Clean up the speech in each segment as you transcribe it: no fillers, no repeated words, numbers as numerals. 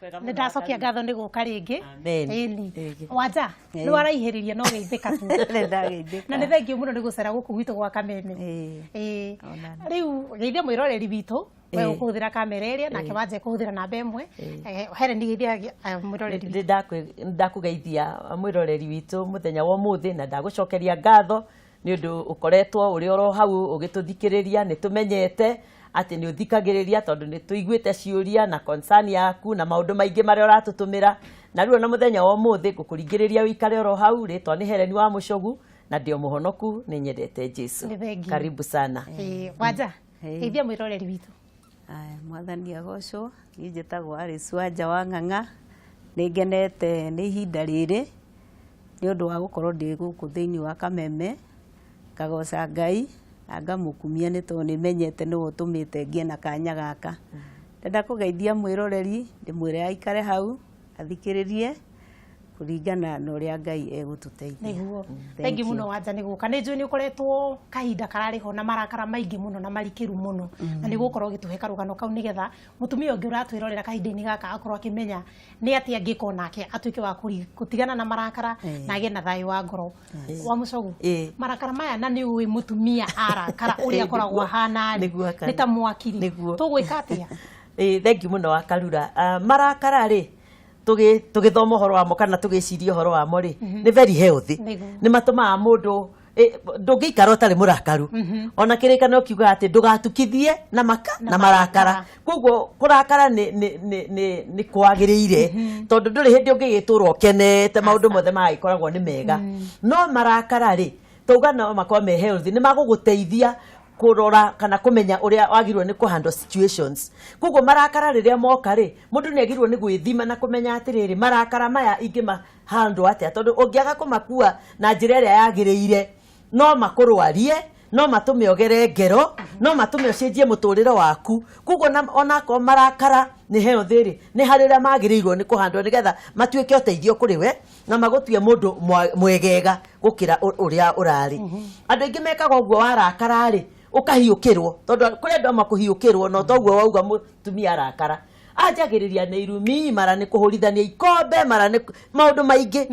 Kwega Nĩ mũno. ndacokia ngatho nĩ gũka rĩngĩ. Amen. Ĩni. Ĩĩ. Wanja, nĩ waraihĩrĩria no geithĩka tu. Nĩ ndageithĩka. Na nĩ thengio mũno nĩ gũcera gũkũ gwitũ gwa Kameme. Ĩĩ. Ĩĩ. Ona Rĩu geithia mwĩroreri witũ, we Ĩĩ. ũkũhũthĩra kamera ĩrĩa nake Wanja ekũhũthĩra namba ĩmwe. Helen geithia mwĩroreri witũ. Nĩ ndakũgeithia mwĩroreri witũ mũthenya wa ũmũthĩ na ndagũcokeria ngatho nĩ ũndũ ũkoretwo ũrĩ oro hau ũgĩtũthikĩrĩria. Nĩ tũmenyete atĩ nĩ ũthikagĩrĩria tondũ nĩ tũiguĩte ciũria na concern yaku na maũndũ maingĩ marĩa ũratũtũmĩra. Na rĩu ona mũthenya wa ũmũthĩ ngũkũringĩrĩria ũikare oro hau. Rĩtwa nĩ Helen wa Mũcogu na ndĩ o mũhonoku, nĩ nyendete Jesu. Nĩ thengiũ. Karibu sana. Ĩĩ, Wanja, Ĩĩ. geithia mwĩroreri witũ. Aya, Mwathani agocwo. Niĩ njĩtagwo Alice Wanja wa Ng'ang'a. Nĩ ngenete nĩ ihinda rĩrĩ nĩ ũndũ wa gũkorwo ndĩ gũkũ thĩinĩ wa Kameme. Ngagoca Ngai na ngamũkumia nĩ tondũ nĩ menyete nĩwe ũtũmĩte ngĩe na kanya gaka. Ndenda kũgeithia mwĩroreri ndĩmwĩre aikare hau athikĩrĩrie kũringana na ũrĩa Ngai egũtũteithia. Nĩguo. Thank Thengiũ you. mũno, Wanja, nĩ gũka. Nĩ njũĩ nĩ ũkoretwo kahinda kararĩ ho na marakara maingĩ mũno na marikĩru mũno, na nĩ gũkorwo ũgĩtũhe karũgano kau nĩgetha mũtumia ũngĩ ũratwĩrorera kahinda-inĩ gaka akorwo akĩmenya nĩ atĩa angĩka onake atuĩke wa gũtigana na marakara na agĩe na thayũ wa ngoro. Wa Mũcogu, marakara maya, na nĩ ũĩ mũtumia arakara ũrĩa akoragwo ahana rĩ, Nĩguo nĩ ta mwaki rĩ, tũgwĩka atĩa? Ĩĩ, thengiũ mũno wa Karura. Marakara rĩ, tũgĩthoma ũhoro wamo kana tũgĩciria ũhoro wamo rĩ, nĩ very healthy. Nĩ matũmaga mũndũ ndũngĩikara ũtarĩ mũrakaru. Ona kĩrĩkanĩro kiugaga atĩ ndũgatukithie na maka na marakara. Koguo kũrakara nĩ kwagĩrĩire tondũ ndũrĩ hĩndĩ ũngĩgĩtũra ũkenete maũndũ mothe magagĩkoragwo nĩ mega. No marakara rĩ, tauga no makorwo me healthy, nĩ magũgũteithia kũrora kana kũmenya ũrĩa wagĩrĩirwo nĩ kũhandle situations. Koguo marakara rĩrĩa moka rĩ, mũndũ nĩ agĩrĩirwo nĩ gwĩthima na kũmenya atĩrĩrĩ, marakara maya ingĩma handle atĩa? Tondũ ũngĩaga kũmakua na njĩra ĩrĩa yagĩrĩire, no makũrwarie, no matũme ũgere ngero, no matũme ũcenjie mũtũrĩre waku. Koguo onakorwo marakara nĩ healthy rĩ, nĩ harĩ ũrĩa magĩrĩirwo nĩ kũhandwo nĩgetha matuĩke ũteithio kũrĩ we na magũtue mũndũ mwegega gũkĩra ũrĩa ũrarĩ. Andũ aingĩ mekaga ũguo, warakara rĩ, ũkahiũkĩrwo, tondũ kũrĩ andũ amwe kũhiũkĩrwo no toguo wauga mũtumia arakara anjagĩrĩria nĩ irumi, mara nĩ kũhũrithania ikombe, mara nĩ maũndũ maingĩ.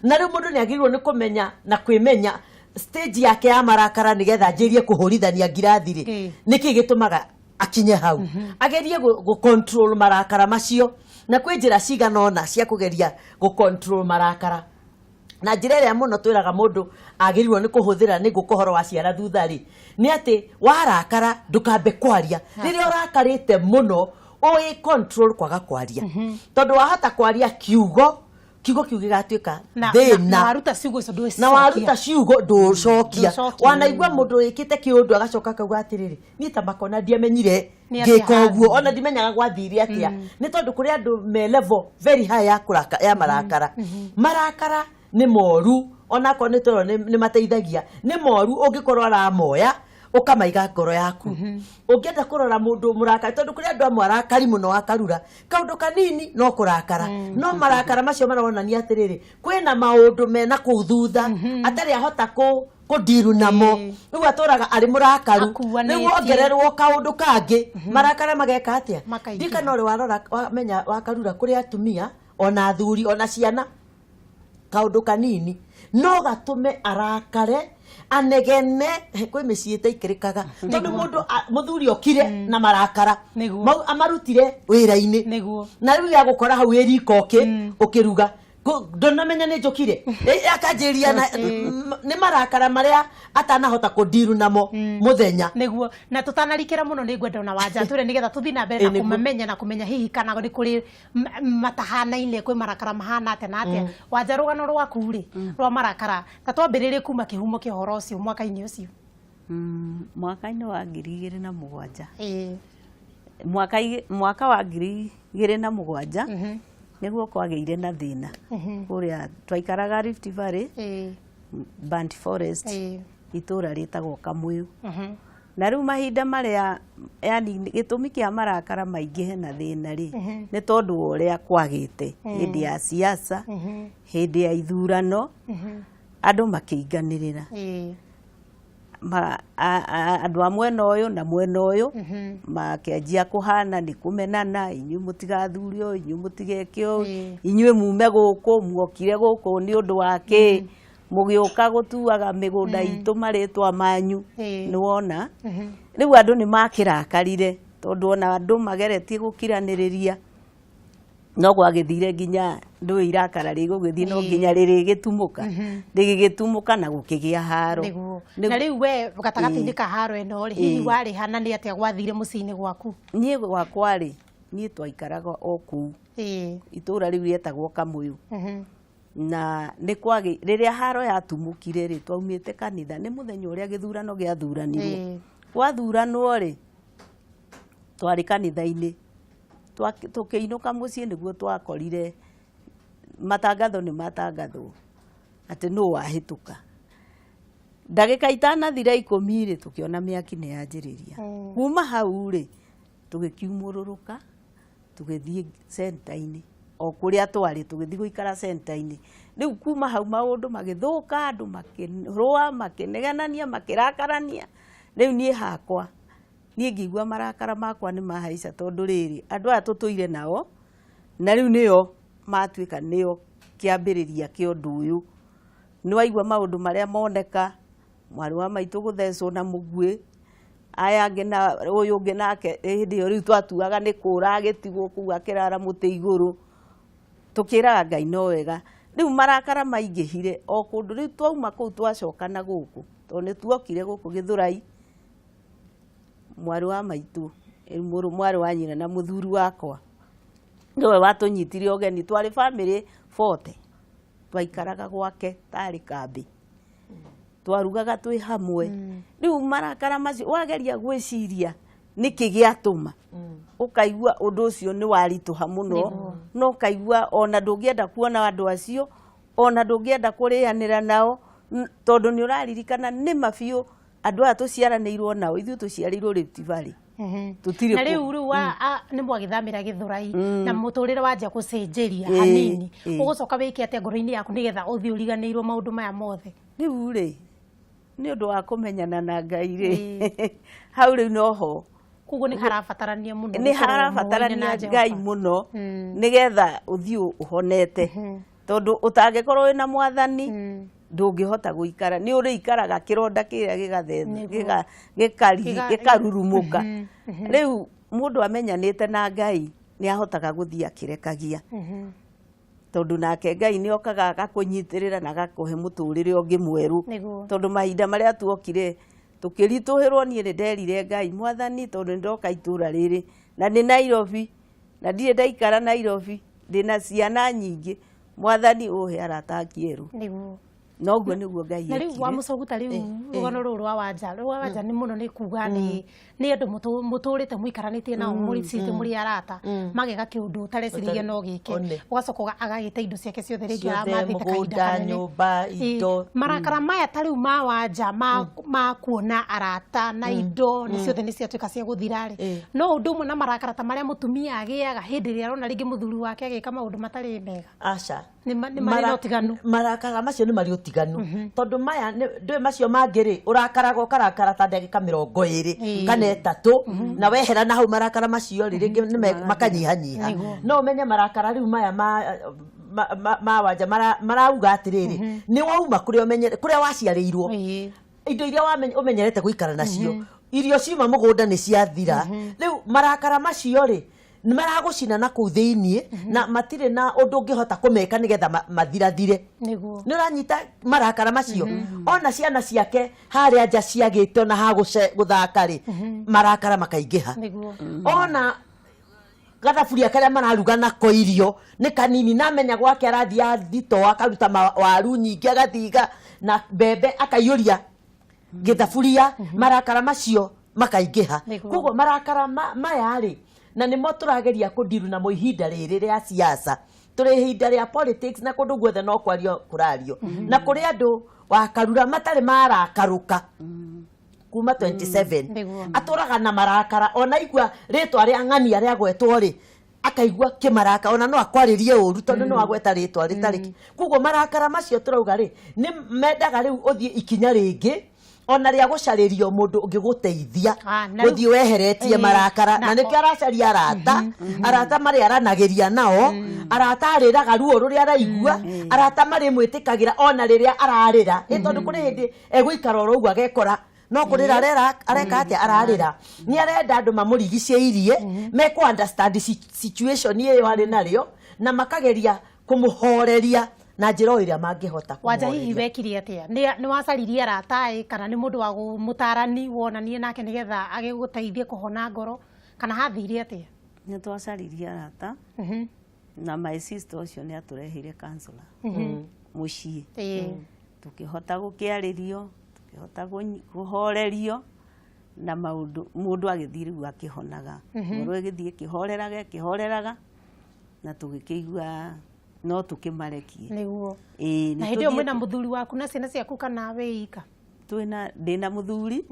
Na rĩu mũndũ nĩ agĩrĩirwo nĩ kũmenya na kwĩmenya stage yake ya marakara nĩgetha anjĩrie kũhũrithania ngirathi rĩ, nĩkĩ gĩtũmaga akinye hau, agerie gũ control marakara macio. Na kwĩ njĩra cigana ũna cia kũgeria gũ control marakara, na njĩra ĩrĩa mũno twĩraga mũndũ agĩrĩirwo nĩ kũhũthĩra nĩ gũka ũhoro wa ciara thutha rĩ, nĩ atĩ warakara ndũkambe kwaria. Rĩrĩa ũrakarĩte mũno, ũĩ control kwaga kwaria, tondũ wahota kwaria kiugo, kiugo kiu gĩgatuĩka na thĩna. Waruta ciugo icio ndũcicokia. Na waruta ciugo ndũcokia. Ndũcokia. Wanaigua mũndũ wĩkĩte kĩũndũ agacoka akauga atĩrĩrĩ, niĩ ta makona ndiamenyire Nĩ atĩa ngĩka ũguo, hathire. Ona ndimenyaga gwathire atĩa. Nĩ tondũ kũrĩ andũ me level very high ya kũraka, ya marakara. Marakara nĩ moru, onakorwo nĩ twerwo nĩ mateithagia, nĩ moru ũngĩkorwo aramoya ũkamaiga ngoro yaku. Ũngĩenda kũrora mũndũ mũrakari, tondũ kũrĩ andũ amwe arakari mũno, akarura kaũndũ kanini no kũrakara, no marakara macio maronania atĩrĩrĩ, kwĩna maũndũ mena kũu thutha atarĩ ahota kũ kũndiru namo. Rĩu atũraga arĩ mũrakaru. Akuanĩtie. Rĩu ongererwo kaũndũ kangĩ, marakara mageka atĩa? Makaingĩha. Ndikana ũrĩ warora wamenya wakarura kũrĩ atumia ona athuri ona ciana, kaũndũ kanini no gatũme arakare, anegene. Kwĩ mĩciĩ ĩtaikĩrĩkaga tondũ mũndũ mũthuri okire na marakara mau amarutire wĩra-inĩ na rĩu agũkora hau wĩ riko ũkĩruga, ndũnamenya nĩ njũkire. Akanjĩria na nĩ marakara marĩa atanahota kũndiru namo mũthenya. Nĩguo, na tũtanarikĩra mũno, nĩ ngwenda ona Wanja twĩre nĩgetha tũthiĩ na mbere na kũmamenya na kũmenya hihi kana nĩ kũrĩ matahanaine, kwĩ marakara mahana atĩa na atĩa. Wanja, rũgano rwaku rĩ rwa marakara, ta twambĩrĩrie kuma kĩhumo kĩa ũhoro ũcio mwaka-inĩ ũcio. Mwaka-inĩ wa 2007, mwaka wa 2007 nĩguo kwagĩire na thĩna kũrĩa twaikaraga Rift Valley, Burnt Forest, itũra rĩtagwo Kamũyũ. Na rĩu mahinda marĩa, yani gĩtũmi kĩa marakara maingĩhe na thĩna rĩ, nĩ tondũ wa ũrĩa kwagĩte hĩndĩ ya siasa, hĩndĩ ya ithurano, andũ makĩinganĩrĩra. Andũ a mwena ũyũ na mwena ũyũ makĩanjia kũhana nĩ kũmenana, inyuĩ mũtigathurio, inyuĩ mũtigeke ũũ, inyuĩ mume gũkũ, muokire gũkũ nĩ ũndũ wa kĩ, mũgĩũka gũtuaga mĩgũnda itũ marĩtwa manyu. Nĩ wona rĩu andũ nĩ makĩrakarire, tondũ ona andũ mageretie gũkiranĩrĩria, no gwagĩthire nginya ndũĩ irakara rĩgũgĩthiĩ no nginya rĩrĩgĩtumũka, rĩgĩgĩtumũka na gũkĩgĩa haro. Na rĩu we gatagatĩ-inĩ ka haro ĩno rĩ, hihi warĩ hana, nĩ atĩa gwathire mũciĩ-inĩ gwaku? Niĩ gwakwa rĩ, niĩ twaikaraga o kũu itũũra rĩu rĩetagwo Kamũyũ. Na nĩ kwagĩ rĩrĩa haro yatumũkire rĩ, twaumĩte kanitha, nĩ mũthenya ũrĩa gĩthurano gĩathuranirwo. Gwathuranwo rĩ, twarĩ kanitha-inĩ. Tũkĩinũka mũciĩ nĩguo twakorire matangatho nĩ matangathwo atĩ nũ wahĩtũka. Ndagĩka itanathira 10 rĩ, tũkĩona mĩaki nĩ yanjĩrĩria. Kuma hau rĩ, tũgĩkiumũrũrũka tũgĩthiĩ centa-inĩ o kũrĩa twarĩ, tũgĩthiĩ gũikara centa-inĩ. Rĩu kuma hau maũndũ magĩthũka, andũ makĩrũa, makĩnegenania, makĩrakarania. Rĩu niĩ hakwa, niĩ ngĩigua marakara makwa nĩ mahaica, tondũ rĩrĩ, andũ aya tũtũire nao na rĩu nĩo matuĩka nĩo kĩambĩrĩria kĩa ũndũ ũyũ. Nĩ waigua maũndũ marĩa moneka, mwarĩ wa maitũ gũthecwo na mũguĩ, aya angĩ na ũyũ ũngĩ nake hĩndĩ ĩyo rĩu twatuaga nĩ kũra agĩtigwo kũu akĩrara mũtĩ igũrũ, tũkĩraga Ngai no wega. Rĩu marakara maingĩhire o kũndũ. Rĩu twauma kũu twacoka na gũkũ, tondũ nĩ tuokire gũkũ Gĩthũrai, mwarĩ wa maitũ, mwarĩ wa nyina na mũthuri wakwa nĩwe watũnyitire ũgeni. Twarĩ bamĩrĩ 40, twaikaraga gwake tarĩ kambĩ, twarugaga twĩ hamwe. Rĩu marakara macio wageria gwĩciria nĩkĩ gĩatũma, ũkaigua ũndũ ũcio nĩ waritũha mũno, no ũkaigua ona ndũngĩenda kuona andũ acio, ona ndũngĩenda kũrĩanĩra nao, tondũ nĩ ũraririkana nĩma biũ andũ aya tũciaranĩirwo nao, ithuĩ tũciarĩirwo Rift Valley. Tũtirĩ Na rĩu nĩ mwagĩthamĩra Gĩthũrai na mũtũrĩre wanjia gũcenjeria hanini, ũgũcoka wĩke atĩa ngoro-inĩ yaku nĩgetha ũthiĩ ũriganĩirwo maũndũ maya mothe? Rĩu rĩ, nĩ ũndũ wa kũmenyana na Ngai rĩ, hau rĩu noho. Koguo nĩ harabatarania mũno nĩ gũkorwo mũĩ-inĩ harabatarania na Ngai Jehova. Mũno, nĩgetha ũthiĩ ũhonete, tondũ ũtangĩkorwo wĩna Mwathani ndũngĩhota gũikara, nĩ ũrĩikaraga kĩronda kĩrĩa gĩgathe gĩkarurumũka. Rĩu mũndũ amenyanĩte na Ngai nĩ ahotaga gũthiĩ akĩrekagia, tondũ nake Ngai nĩ okaga agakũnyitĩrĩra na agakũhe mũtũrĩre ũngĩ mwerũ. Tondũ mahinda marĩa tuokire tũkĩritũhĩrwo, niĩ nĩ nderire Ngai, Mwathani, tondũ nĩ ndoka itũra rĩrĩ na nĩ Nairobi na ndirĩ ndaikara Nairobi, ndĩna ciana nyingĩ, Mwathani ũhe arata akierũ. Noguo nĩguo Ngai Na rĩu ekire. Wa mũcogu, ta rĩu rũgano rũrũ rwa Wanja nĩ mũno, nĩ kuga nĩ andũ mũtũrĩte mũikaranĩtie nao, mũricĩte mũrĩ arata, mageka kĩũndũ ũtareciririe no gĩke. One. Ũgacoka agagĩte indo ciake ciothe rĩngĩ Ciothe, aramathĩte kahinda mũgũnda, kanene. Nyũmba, indo. Marakara maya ta rĩu ma Wanja ma kuona arata na indo nĩ ciothe nĩ ciatuĩka cia gũthira rĩ, no ũndũ ũmwe na marakara ta marĩa mũtumia agĩaga hĩndĩ ĩrĩa arona rĩngĩ mũthuri wake agĩka maũndũ matarĩ mega? Aca. Nĩ marĩ na ũtiganu? Marakara macio nĩ marĩ ũtiganu, tondũ maya ndũĩ macio mangĩ rĩ, ũrakaraga ũkarakara ta ndagĩka 20 kana 3, na wehera na hau marakara macio rĩ, rĩngĩ nĩ makanyihanyiha. No ũmenye marakara rĩu maya ma Wanja marauga atĩrĩrĩ, nĩ wauma kũrĩa kũrĩa waciarĩirwo, indo iria ũmenyerete gũikara nacio, irio ciuma mũgũnda nĩ ciathira. Rĩu marakara macio rĩ, nĩ maragũcina na kũu thĩiniĩ na matirĩ na ũndũ ũngĩhota kũmeka nĩgetha mathirathire. Nĩ ũranyita marakara macio, ona ciana ciake harĩa nja ciagĩte ona ha gũthaka rĩ, marakara makaingĩha. Ona gathaburia karĩa mararuga nako irio nĩ kanini, na amenya gwake arathiĩ thito akaruta waru nyingĩ, agathiga na mbembe, akaiyũria gĩthaburia, marakara macio makaingĩha. Koguo marakara maya rĩ, na nĩmo tũrageria kũndiru namo ihinda rĩrĩ rĩa siasa, tũrĩ ihinda rĩa politics, na kũndũ guothe no kwario kũrario, na kũrĩ andũ wakarura matarĩ marakarũka kuma 27. Atũraga na marakara, ona igua rĩtwa rĩa ng'ania rĩagwetwo rĩ, akaigua kĩmaraka, ona no akwarĩrie ũru tondũ no agweta rĩtwa rĩtarĩ. Koguo marakara macio tũrauga rĩ, nĩ mendaga rĩu ũthiĩ ikinya rĩngĩ. Ona rĩa gũcarĩrio mũndũ ũngĩgũteithia Ah, na rĩu- gũthiĩ weheretie marakara, na nĩkĩo aracaria arata, arata marĩa aranagĩria nao, arata arĩraga ruo rũrĩa araigua, arata marĩmwĩtĩkagĩra ona rĩrĩa ararĩra. Ĩ tondũ kũrĩ hĩndĩ egũikara oro ũguo agekora no kũrĩra arera, areka atĩa, ararĩra. Nĩ arenda andũ mamũrigicĩirie mekũ understand situation ĩyo arĩ narĩo, na makageria kũmũhoreria na njĩra o ĩrĩa mangĩhota Wanja, hihi kũmũhoreria. Wekire atĩa? Nĩ wacaririe arata ĩ, kana nĩ mũndũ wa mũtarani wonanie nake nĩgetha agĩgũteithie kũhona ngoro, kana hathire atĩa? Nĩ twacaririe arata, na my sister ũcio nĩ atũreheire counselor mũciĩ. Tũkĩhota gũkĩarĩrio, tũkĩhota kũhorerio na maũndũ, mũndũ agĩthiĩ rĩu akĩhonaga, ngoro ĩgĩthiĩ ĩkĩhoreraga ĩkĩhoreraga, na tũgĩkĩigua no tũkĩmarekie. Ĩĩ, Na nĩ hĩndĩ ĩyo tũthiĩte- mwĩna mũthuri waku na ciana ciaku, kana wĩ ika? Twĩna, ndĩna mũthuri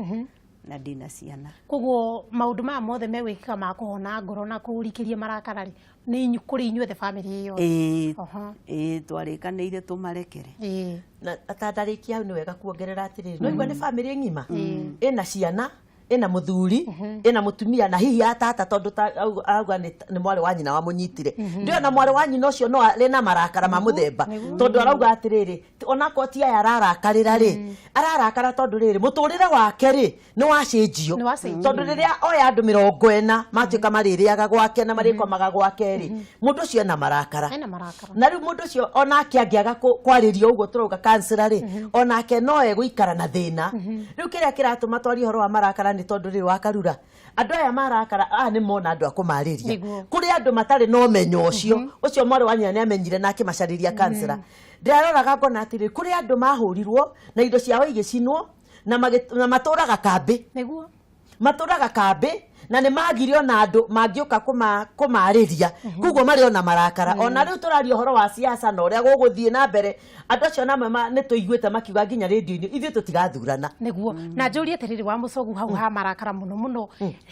na ndĩna ciana. Koguo maũndũ maya mothe megwĩkĩka ma kũhona ngoro na kũrikĩria marakara rĩ, nĩ kũrĩ inyuothe, bamĩrĩ ĩyo? Ĩĩ. Ĩĩ, twarĩkanĩire tũmarekere. Na atandarĩkia hau, nĩ wega kuongerera atĩrĩrĩ, no igua nĩ bamĩrĩ ng'ima ĩna ciana, ĩna mũthuri, ĩna mũtumia, na hihi atata, tondũ auga nĩ mwarĩ wa nyina wamũnyitire. Ndĩona mwarĩ wa nyina ũcio no arĩ na marakara ma mũthemba, tondũ arauga atĩrĩrĩ, onakorwo ti aya ararakarĩra rĩ, ararakara tondũ rĩrĩ, mũtũrĩre wake rĩ, nĩ wacenjio. Nĩ wacenjio. Tondũ rĩrĩa oya andũ 40 matuĩka marĩrĩaga gwake na marĩkomaga gwake rĩ, mũndũ ũcio ena marakara. Ena marakara. Na rĩu mũndũ ũcio onake angĩaga kwarĩrio ũguo tũrauga counselor rĩ, onake no egũikara na thĩna. Rĩu kĩrĩa kĩratũma twarie ũhoro wa marakara nĩ tondũ rĩrĩ, wakarura, andũ aya marakara aya nĩ mona andũ a kũmarĩria. Kũrĩ andũ matarĩ na ũmenyo ũcio. Ũcio mwarĩ wa nyina nĩ amenyire na akĩmacarĩria counselor. Ndĩraroraga ngona atĩrĩrĩ, kũrĩ andũ mahũrirwo na indo ciao igĩcinwo na matũraga kambĩ. Matũraga kambĩ na nĩ magire ona andũ mangĩũka kũmarĩria, koguo marĩ ona marakara. Ona rĩu tũraria ũhoro wa siasa na ũrĩa gũgũthiĩ na mbere, andũ acio namwe nĩ tũiguĩte makiuga nginya rĩndio-inĩ, ithuĩ tũtigathurana. Nĩguo, na njũrie atĩrĩrĩ, wa mũcogu, hau ha marakara mũno mũno,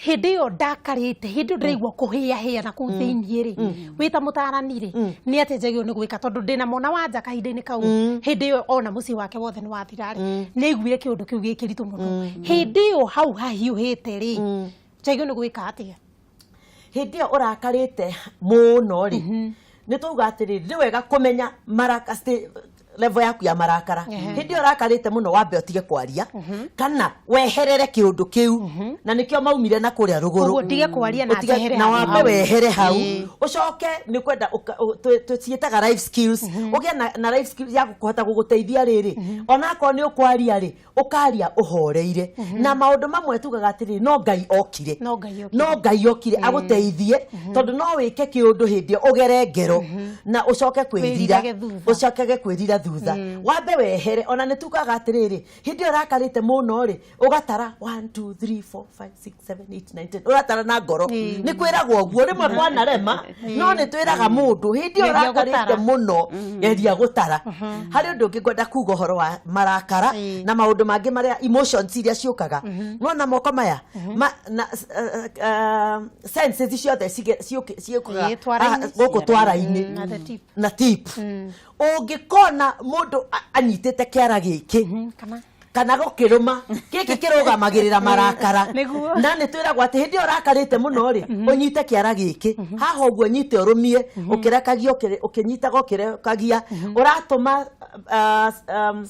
hĩndĩ ĩyo ndakarĩte, hĩndĩ ĩyo ndĩraigua kũhĩahĩa na kũu thĩiniĩ rĩ, wĩ ta mũtarani rĩ, nĩ atĩa njagĩrĩirwo nĩ gwĩka? Tondũ ndĩna mwana wa nja kahinda-inĩ kau, hĩndĩ ĩyo ona mũciĩ wake wothe nĩ wathira rĩ, nĩ aiguire kĩũndũ kĩu gĩ kĩritũ mũno. Hĩndĩ ĩyo hau hahiũhĩte rĩ, njagĩrĩirwo nĩ gwĩka atĩa? Hĩndĩ ĩyo ũrakarĩte mũno rĩ, nĩ twauga atĩrĩrĩ, nĩ wega kũmenya maraka level yaku ya marakara. Hĩndĩ ĩyo ũrakarĩte mũno, wambe ũtige kwaria kana weherere kĩũndũ kĩu, na nĩkĩo maumire na kũrĩa rũgũrũ. Koguo ndige kwaria na njehere na hau. Wambe wehere hau, ũcoke nĩ kwenda tũciĩtaga life skills, ũgĩe na life skills ya kũhota gũgũteithia rĩrĩ, onakorwo nĩ ũkwaria rĩ, ũkaria ũhoreire. Na maũndũ mamwe tugaga atĩrĩrĩ, no Ngai okire. No Ngai okire. No Ngai okire agũteithie, tondũ no wĩke kĩũndũ hĩndĩ ĩyo ũgere ngero na ũcoke kwĩrira. Wĩrirage thutha. Ũcokage kwĩrira thutha. Wambe wehere. Ona nĩ tugaga atĩrĩrĩ, hĩndĩ ĩyo ũrakarĩte mũno rĩ, ũgatara 1 2 3 4 5 6 7 8 9 10, ũratara na ngoro. Nĩ kwĩragwo ũguo rĩmwe kwanarema, no nĩ twĩraga mũndũ hĩndĩ ĩyo Geria ũrakarĩte gũtara. mũno, geria gũtara. Harĩ ũndũ ũngĩ ngwenda kuga ũhoro wa marakara na maũndũ mangĩ marĩa emotions iria ciũkaga. Nona moko maya na senses ciothe ciũkaga Ĩĩ, twara-inĩ. Gũkũ twara-inĩ. Na the tip. Na tip. Ũngĩkona mũndũ anyitĩte kĩara gĩkĩ kana kana gũkĩrũma gĩkĩ kĩrũgamagĩrĩra marakara. Na nĩ twĩragwo atĩ hĩndĩ ĩyo ũrakarĩte mũno rĩ, ũnyite kĩara gĩkĩ haha ũguo, nyite ũrũmie ũkĩrekagia, ũkĩnyitaga ũkĩrekagia, ũratũma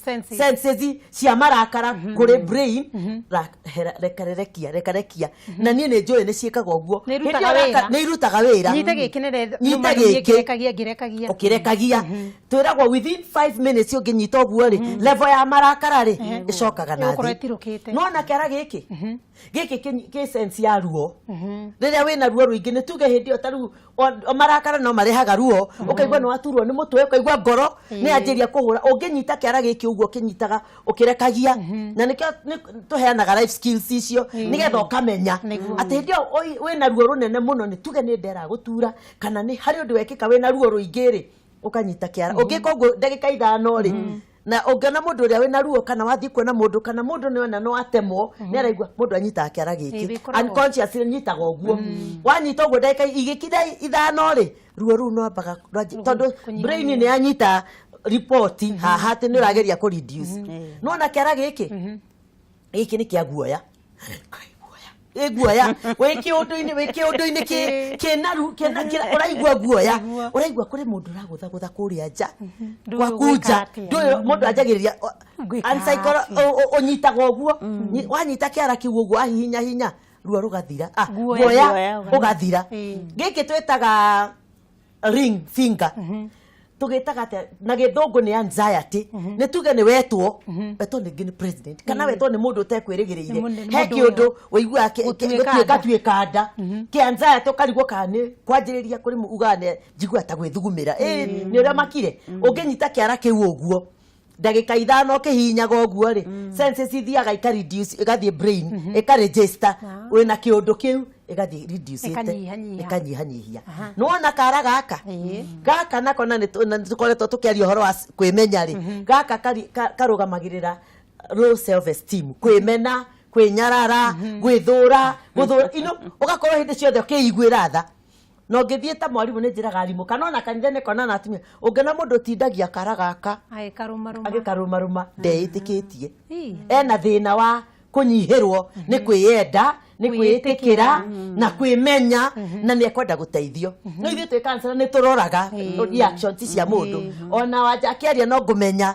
Senses. Senses cia marakara kũrĩ brain. Reka rerekia, reka rekia. Na niĩ nĩ njũĩ nĩ ciĩkaga ũguo. Nĩ Hĩndĩ irutaga ĩyo wĩra. Nĩ irutaga wĩra. Nyite gĩkĩ nĩre Nyite gĩkĩ. Ngĩrekagia, ngĩrekagia. Ũkĩrekagia, twĩragwo within 5 minutes ũngĩnyita ũguo rĩ, level ya marakara rĩ, ĩcokaga na Ĩgũkorwo thĩ. ĩtirũkĩte. Nona kĩara gĩkĩ gĩkĩ kĩ sense ya ruo. Rĩrĩa wĩna ruo rũingĩ, nĩ tuge hĩndĩ ĩyo ta rĩu marakara no marehaga ruo, ũkaigua nĩ waturwo nĩ mũtwe, ũkaigua ngoro nĩ yanjĩria kũhũra. Ũngĩnyita kĩara gĩkĩ ũguo ũkĩnyitaga ũkĩrekagia, na nĩkĩo tũheanaga life skills icio, nĩgetha ũkamenya atĩ hĩndĩ ĩyo wĩna ruo rũnene mũno, nĩ tuge nĩ ndera gũtura kana nĩ harĩ ũndũ wekĩka wĩna ruo rũingĩ rĩ, ũkanyita kĩara. Ũngĩka ũguo ndagĩka 5 rĩ, na ũngĩona mũndũ ũrĩa wĩna ruo, kana wathiĩ kuona mũndũ, kana mũndũ nĩ ona no atemwo, nĩ araigua mũndũ anyitaga kĩara gĩkĩ. Wĩkoragwo. Unconsciously nyitaga ũguo. Wanyita ũguo ndagĩka igĩkinya 5 rĩ, ruo rũu no ambaga tondũ kũnyiha. Brain nĩ yanyita riboti haha atĩ nĩ ũrageria kũ reduce. Nona kĩara gĩkĩ. Gĩkĩ nĩ kĩa guoya. Kai, guoya. Ĩ guoya wĩ kĩũndũ-inĩ, wĩ kĩũndũ-inĩ kĩna ũraigua guoya, ũraigua kũrĩ mũndũ ũragũthagũtha kũrĩa nja Ndũĩ gwaku ũgwĩka nja. atĩa. Ndũĩ mũndũ anjagĩrĩria Ũgwĩka and ũnyitaga ũguo. Wanyita kĩara kĩu ũguo, wahihinya hinya, ruo rũgathira. Ah, Guoya. guoya Guoya ũgathira. Gĩkĩ twĩtaga ring finger, tũgĩtaga atĩa na gĩthũngũ? Nĩ anxiety. Nĩ tuge nĩ wetwo, wetwo nĩngĩ nĩ president kana wetwo nĩ mũndũ ũtekwĩrĩgĩrĩire. Nĩ He mũndũ kĩũndũ ũiguaga Gũtuĩka gũtuĩka nda. tuĩka nda kĩ anxiety, ũkarigwo kana nĩ kwanjĩrĩria kũrĩ ugaga nĩ njiguaga ta gwĩthugumĩra. Ĩ nĩ ũrĩa makire ũngĩnyita kĩara kĩu ũguo ndagĩka 5 ũkĩhihinyaga ũguo rĩ, senses ithiaga ika reduce, ĩgathiĩ brain ĩka register wĩna kĩũndũ kĩu, ĩgathiĩ reduce. Ĩkanyihanyihia. Ĩkanyihanyihia. Nĩwona kara gaka gaka nako, na nĩ tũkoretwo tũkĩaria ũhoro wa kwĩmenya rĩ, gaka karũgamagĩrĩra low self esteem, kwĩmena, kwĩnyarara, gwĩthũra, gũthũra ino, ũgakorwo hĩndĩ ciothe ũkĩiguĩra tha. Na ũngĩthiĩ ta mwarimũ, nĩ njĩraga arimũ kana ona kanitha nĩ kona na atumia, ũngĩona mũndũ ũtindagia kara gaka agĩkarũmarũma, agĩkarũmarũma, ndeĩtĩkĩtie. Ii. Ena thĩna wa kũnyihĩrwo nĩ kwĩyenda, nĩ kwĩĩtĩkĩra na kwĩmenya, na nĩ ekwenda gũteithio. No ithuĩ twĩ counselor nĩ tũroraga reactions cia mũndũ. Ona wanja akĩaria no ngũmenya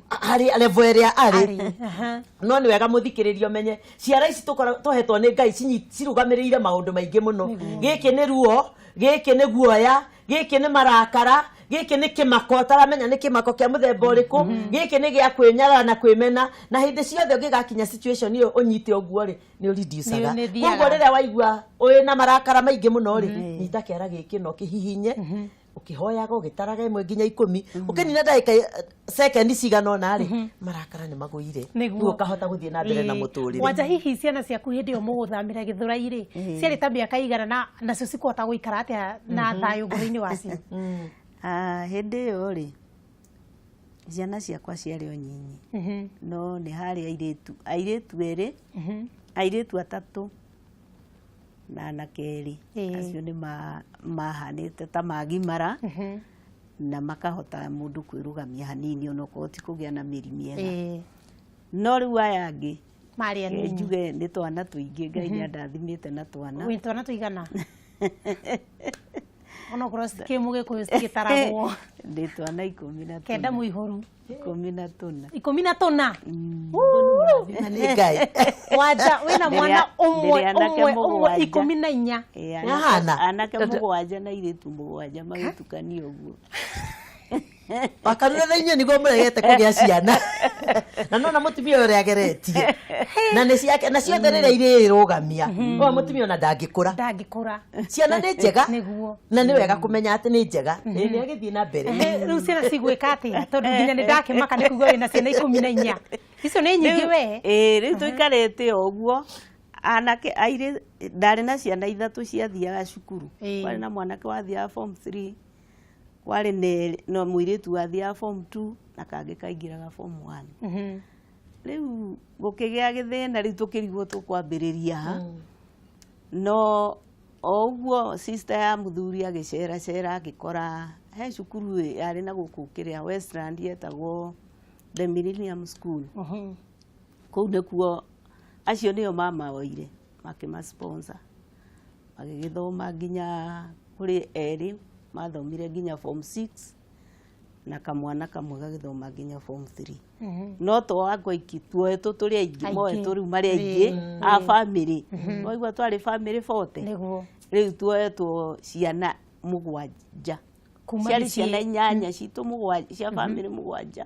harĩ level ĩrĩa arĩ. Arĩ, aha. No nĩ wega mũthikĩrĩrio menye ciara ici tũhetwo nĩ Ngai cirũgamĩrĩire maũndũ maingĩ mũno. Gĩkĩ nĩ ruo, gĩkĩ nĩ guoya, gĩkĩ nĩ marakara, gĩkĩ nĩ kĩmako ũtaramenya nĩ kĩmako kĩa mũthemba ũrĩkũ, gĩkĩ nĩ gĩa kwĩnyarara na kwĩmena. Na hĩndĩ ciothe ũngĩgakinya situation ĩyo ũnyite ũguo rĩ, nĩ ũreducaga. Nĩ ũthiaga. Koguo rĩrĩa waigua wĩna marakara maingĩ mũno rĩ, nyita kĩara gĩkĩ na ũkĩhihinye ũkĩhoyaga, ũgĩtaraga 1 nginya 10, ũkĩnina ndagĩka sekendi cigana ũna rĩ, marakara nĩ magũire. Nĩguo. Rĩu ũkahota gũthiĩ na mbere na mũtũrĩre. Wanja, hihi ciana ciaku hĩndĩ ĩyo mũgũthamĩra Gĩthũrai rĩ, ciarĩ ta mĩaka igana, na nacio cikũhota gũikara atĩa na thayũ ngoro-inĩ wacio? Ah, hĩndĩ ĩyo rĩ, ciana ciakwa ciarĩ o nyinyi, no nĩ harĩ airĩtu erĩ, airĩtu atatũ na anake erĩ. Acio nĩ mahanĩte ta magimara na makahota mũndũ kwĩrũgamia hanini, onokorwo ti kũgĩa na mĩri mĩega. No rĩu aya angĩ Marĩ reke anini. Njuge nĩ twana tũingĩ. Ngai nĩ andathimĩte na twana. Wĩ twana tũigana, onokorwo kĩ mũgĩkũyũ citigĩtaragwo? Ndĩ twana ikũmi na 9 tũna. Mũihũru. 14. 14. Na nĩ Ngai. Wanja, wĩna mwana ũmwe? Ndĩrĩ anake Ũmwe ũmwe? mũgwanja. 14? Ĩ, Nĩahana? anake mũgwanja na airĩtu mũgwanja magĩtukania ũguo. Wakarura na inyuĩ nĩguo mũregete kũgĩa ciana, na nona mũtumia ũyũ ũrĩa ageretie na nĩ ciake na ciothe rĩrĩa irĩrũgamia, ũyũ mũtumia ona ndangĩkũra. Ndangĩkũra. Ciana nĩ njega. Nĩguo. Na nĩ wega kũmenya atĩ nĩ njega. Ĩ, nĩ agĩthiĩ na mbere. Rĩu ciana cigwĩka atĩa, tondũ nginya nĩ ndakĩmaka nĩ kuga wĩna ciana 14? Icio nĩ nyingĩ we. Ĩ, rĩu tũikarĩte o ũguo, anake airĩ, ndarĩ na ciana ithatũ ciathiaga cukuru. Kwarĩ na mwanake wathiaga form 3, kwarĩ na mũirĩtu wathiaga form 2, na kangĩ kaingĩraga form 1. Rĩu gũkĩgĩa gĩthĩna, rĩu tũkĩrigwo tũkwambĩrĩria ha. No o ũguo sister ya mũthuri agĩceracera, agĩkora he cukuru yarĩ na gũkũ kĩrĩa Westland yetagwo The Millennium School. Kũu nĩkuo acio nĩo mamaoire, makĩma sponsor, magĩgĩthoma nginya kũrĩ erĩ mathomire nginya form 6, na kamwana kamwe gagĩthoma nginya form 3. No to wakwa iki tuoetwo tũrĩ aingĩ. Aingĩ. Moetwo rĩu marĩ aingĩ a bamĩrĩ, waigua twarĩ bamĩrĩ 40. Rĩu tuoetwo ciana mũgwanja. Kuma Ciarĩ mĩciĩ. ciana inyanya citũ mũgwanja, cia bamĩrĩ mũgwanja,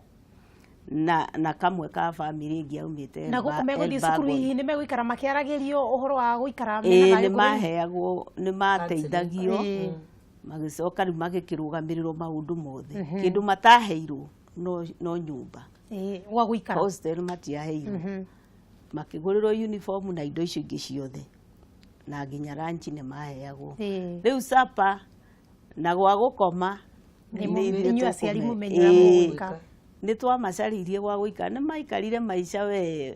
na kamwe ka bamĩrĩ ĩngĩ aumĩte Na gũkũ megũthiĩ cukuru, Elbagon. hihi nĩ megũikara makĩaragĩrio ũhoro wa gũikara mena Ĩĩ, thayũ nĩ ngoro-inĩ? maheagwo, nĩ mateithagio, magĩcoka rĩu magĩkĩrũgamĩrĩrwo maũndũ mothe. Kĩndũ mataheirwo no nyũmba. Ĩĩ, gwa gũikara. Hostel matiaheirwo. Makĩgũrĩrwo uniform na indo icio ingĩ ciothe, na nginya lunch nĩ maheagwo. Rĩu sapa na gwa gũkoma Nĩ nĩ ithuĩ inyuĩ aciari mũmenye ũrĩa mũgwĩka. Nĩ twamacaririe gwa gũikara, nĩ maikarire maica we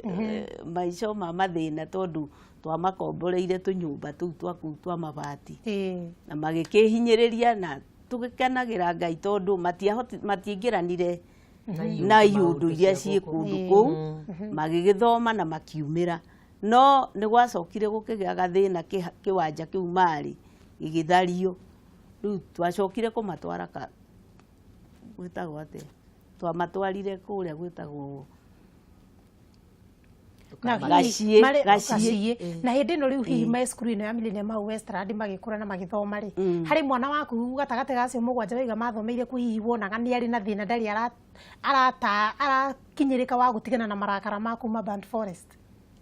maica o ma mathĩna, tondũ twamakomboreire tũnyũmba tũu twa kũu twa mabati. Na magĩkĩhinyĩrĩria, na tũgĩkenagĩra Ngai tondũ matiaingĩranire. Na iũndũ iria ciĩ kũndũ kũu, magĩgĩthoma na makiumĩra. No nĩ gwacokire gũkĩgĩa gathĩna, kĩwanja kĩu marĩ gĩgĩthario. Rĩu twacokire kũmatwara gwĩtagwo atĩa, twamatwarire kũrĩa gwĩtagwo Na Gaciĩ, Gaciĩ. Gaciĩ. Na hĩndĩ ĩno rĩu hihi me cukuru ĩno ya Millennium hau Westland magĩkũra na magĩthoma rĩ, harĩ mwana waku gatagatĩ ga acio mũgwanja waiga mathomeire ku, hihi wonaga nĩ arĩ na thĩna, ndarĩ arata arakinyĩrĩka wa gũtigana na marakara ma kuma Burnt Forest?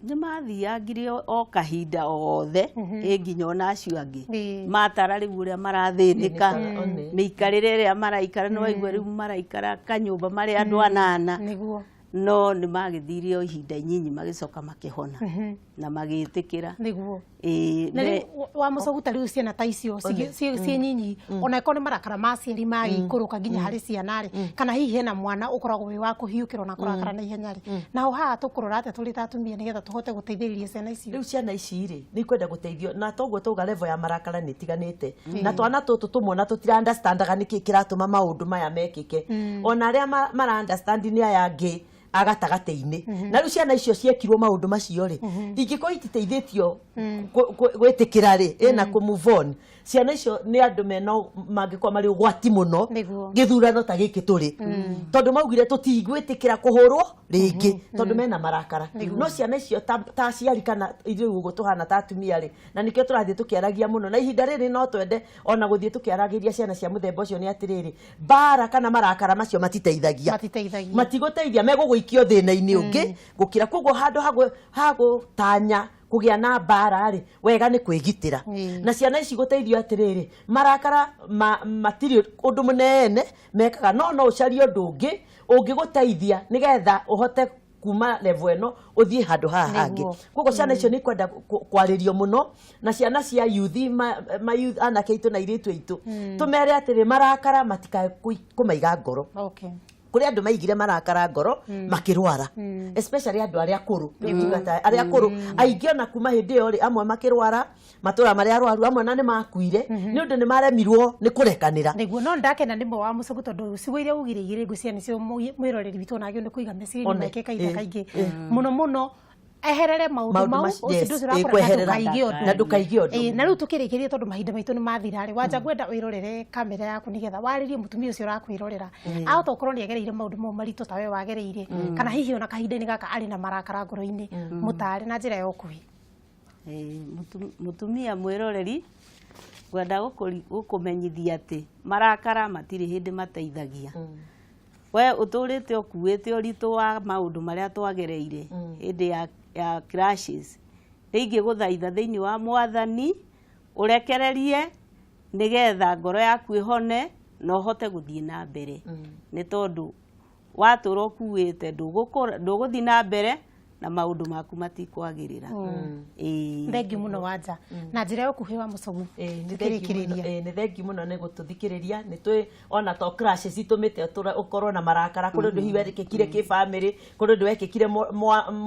Nĩ mathiangire o kahinda othe, ĩ nginya ona acio angĩ matara rĩu ũrĩa marathĩnĩka, mĩikarĩre ĩrĩa maraikara, nĩ waigua rĩu maraikara kanyũmba marĩ andũ anana. No nĩ magĩthire o ihinda inyinyi, magĩcoka makĩhona na magĩtĩkĩra. Ĩĩ, Na rĩu wa mũcogu, ta rĩu ciana ta icio ciĩ nyinyi, ona ĩkorwo nĩ marakara ma aciari magĩikũrũka nginya harĩ ciana rĩ, kana hihi hena mwana ũkoragwo wĩ wa kũhiũkĩrwo na kũrakara na ihenya rĩ, naho haha tũkũrora atĩa tũrĩ ta atumia nĩgetha tũhote gũteithĩrĩria ciana icio? Rĩu ciana ici rĩ, nĩ ikwenda gũteithio, na toguo tauga level ya marakara nĩ itiganĩte, na twana tũtũ tũmwe tũtira understandaga nĩkĩ kĩratũma maũndũ maya mekĩke. Ona arĩa mara understand nĩ aya angĩ a gatagatĩ-inĩ. Na rĩu ciana icio ciekirwo maũndũ macio rĩ, ingĩkorwo ititeithĩtio gwĩtĩkĩra rĩ, ĩna kũ move on, ciana icio nĩ andũ mena mangĩkorwo marĩ ũgwati mũno gĩthurano ta gĩkĩ tũrĩ, tondũ maugire tũtigwĩtĩkĩra kũhũrwo rĩngĩ, tondũ mena marakara. No ciana icio ta aciari kana ithuĩ ũguo tũhana ta atumia rĩ, na nĩkĩo tũrathiĩ tũkĩaragia mũno na ihinda rĩrĩ, no twende ona gũthiĩ tũkĩaragĩria ciana cia mũthemba ũcio, nĩ atĩrĩrĩ, mbara kana marakara macio matiteithagia. Matiteithagia. Matigũteithia, megũgũikio thĩna-inĩ ũngĩ gũkĩra. Koguo handũ ha gũtanya kũgĩa na mbara rĩ, wega nĩ kwĩgitĩra. Na ciana ici gũteithio atĩrĩrĩ, marakara matirĩ ũndũ mũnene mekaga, no ũcarie ũndũ ũngĩ ũngĩgũteithia nĩgetha ũhote kuma level ĩno ũthiĩ handũ haha hangĩ. Koguo ciana icio nĩ ikwenda kwarĩrio mũno, na ciana cia youth, ma youth, anake aitũ na airĩtu aitũ, tũmere atĩrĩ, marakara matikae kũmaiga ngoro. Kũrĩ andũ maigire marakara ngoro makĩrwara, especially andũ arĩa akũrũ. Rĩu tuga ta arĩa akũrũ aingĩ, ona kuma hĩndĩ ĩyo rĩ, amwe makĩrwara matũra marĩa arwaru, amwe na nĩ makuire nĩ ũndũ nĩ maremirwo nĩ kũrekanĩra. Nĩguo, no ndakena nĩ wa mũcogu, tondũ ciugo iria ugire igĩrĩ ngwĩciria nĩcio mwĩroreri witũ onagio nĩ kũiga meciria-inĩ One, make kahinda kaingĩ mũno mũno, eherere maũndũ Maũndũ mau yes, ũcio ũrakora na kweherera. ndũkaige ũndũ. Na ndũkaige ũndũ. Ĩ, na rĩu tũkĩrĩkĩrie, tondũ mahinda maitũ nĩ mathira rĩ, wanja ngwenda wĩrorere kamera yaku nĩgetha warĩrie mũtumia ũcio ũrakwĩrorera, ahota gũkorwo nĩ agereire maũndũ mau maritũ ta we wagereire, kana hihi ona kahinda-inĩ gaka arĩ na marakara ngoro-inĩ, mũtare na njĩra ya ũkuhĩ. Ĩĩ, mũtumia mwĩroreri, ngwenda gũkũmenyithia atĩ marakara matirĩ hĩndĩ mateithagia. We ũtũrĩte ũkuĩte ũritũ wa maũndũ marĩa twagereire hĩndĩ ya crashes. Nĩ ingĩgũthaitha thĩinĩ wa Mwathani ũrekererie nĩgetha ngoro yaku ĩhone na ũhote gũthiĩ na mbere, nĩ tondũ watũra ũkuĩte ndũgũthiĩ na mbere na maũndũ maku matikwagĩrĩra. Ĩĩ. Thengiũ mũno, Wanja. Na njĩra ya ũkuhĩ, wa mũcogu, Ĩĩ, nĩ thengiũ mũno, tũkĩrĩkĩrĩria. Ĩĩ, nĩ thengiũ mũno nĩ gũtũthikĩrĩria. Nĩ twĩ ona to crashes itũmĩte ũkorwo na marakara, kũrĩ ũndũ hihi wekĩkire kĩ family, kũrĩ ũndũ wekĩkire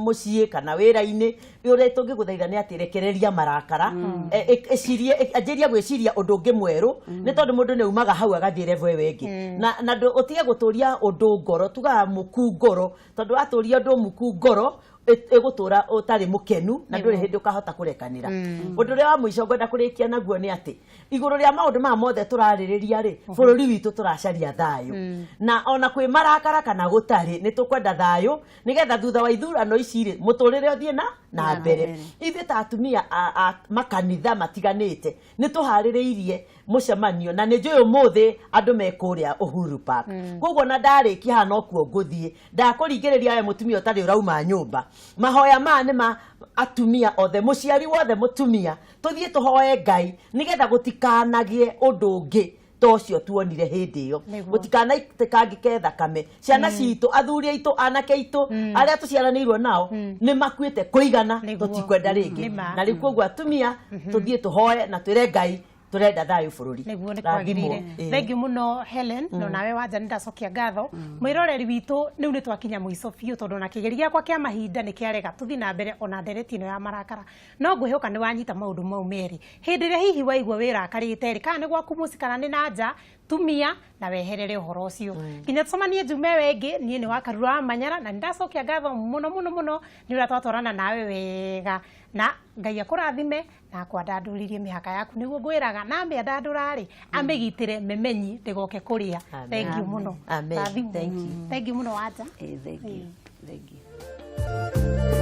mũciĩ kana wĩra-inĩ. Ũrĩa tũngĩgũthaitha nĩ atĩ rekereria marakara. Ĩcirie, anjĩria gwĩciria ũndũ ũngĩ mwerũ, nĩ tondũ mũndũ nĩ aumaga hau agathiĩ level ĩyo ĩngĩ, na ũtige gũtũria ũndũ ngoro, tugaga mũku ngoro, tondũ watũria ũndũ mũku ngoro ĩgũtũra ũtarĩ mũkenu na ndũrĩ hĩndĩ ũkahota kũrekanĩra. Ũndũ ũrĩa wa mũico ngwenda kũrĩkia naguo nĩ atĩ igũrũ rĩa maũndũ maya mothe tũrarĩrĩria rĩ, bũrũri witũ tũracaria thayũ, na ona kwĩ marakara kana gũtarĩ, nĩ tũkwenda thayũ nĩgetha thutha wa ithurano ici rĩ, mũtũrĩre ũthiĩ na mbere. Ithuĩ ta atumia a makanitha matiganĩte nĩ tũharĩrĩirie mũcemanio, na nĩ njũĩ ũmũthĩ andũ me kũrĩa Uhuru Park. Koguo na ndarĩkia haha nokuo ngũthiĩ, ndakũringĩrĩria we mũtumia ũtarĩ ũrauma nyũmba. Mahoya maya nĩ ma atumia othe, mũciari wothe mũtumia, tũthiĩ tũhoe Ngai nĩgetha gũtikanagĩe ũndũ ũngĩ ta ũcio tuonire hĩndĩ ĩyo, gũtikanaitĩkangĩke thakame. Ciana citũ, athuri aitũ, anake aitũ, arĩa tũciaranĩirwo nao nĩ makuĩte kũigana. Tũtikwenda rĩngĩ. Nĩ ma. Na rĩu koguo atumia tũthiĩ tũhoe na twĩre Ngai tũrenda thayũ bũrũri. Nĩguo nĩ Rathimwo. kwagĩrĩire. Ĩĩ. Thengiũ mũno, Helen, no nawe Wanja, nĩ ndacokia ngatho. Mwĩroreri witũ, rĩu nĩ twakinya mũico biũ, tondũ ona kĩgeri gĩakwa kĩa mahinda nĩ kĩarega tũthiĩ na mbere ona ndereti ĩno ya marakara, no ngwĩhoka nĩ wanyita maũndũ mau merĩ. Hĩndĩ ĩrĩa hihi waigua wĩrakarĩte rĩ, kana nĩ gwaku mũciĩ kana nĩ na nja. Tumia na weherere ũhoro ũcio nginya tũcemanie njume ĩyo ĩngĩ. Niĩ nĩ Wakarura wa Manyara, na nĩndacokia ngatho mũno mũno mũno nĩ ũrĩa twatwarana nawe wega, na Ngai akũrathime na akwandandũrĩrie mĩhaka yaku, nĩguo ngwĩraga na amĩandandũra rĩ, amĩgitĩre memenyi ndĩgoke kũrĩa. Amen. Thank you mũno. Amen. Rathimwo. Thank you. Thank you mũno, Wanja. Thank you. Thank you.